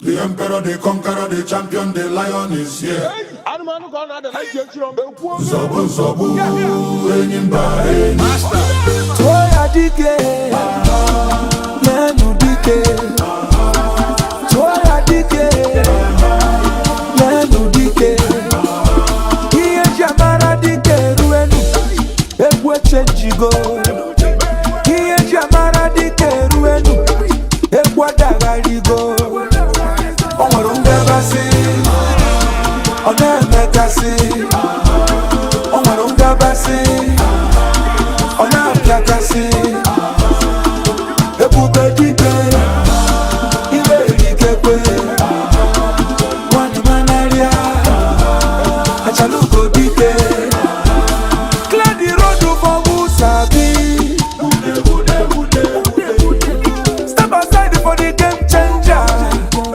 The emperor, the conqueror, the champion, the lion is here. Anụmanụ ka ọ na-ada na ntị echiri ọm ekwu. Nzọgbu, nzọgbu, enyi mba enyi. Tụọ ya dike, leenụ dike. Tụọ ya dike, leenụ dike. Ihe eji amara dike eruenu, egwu echenjigo. Ihe eji amara dike eruenu, egwu adagharigo. O nwere ngabasị, ọ na-emekasị. O nwere ngabasị.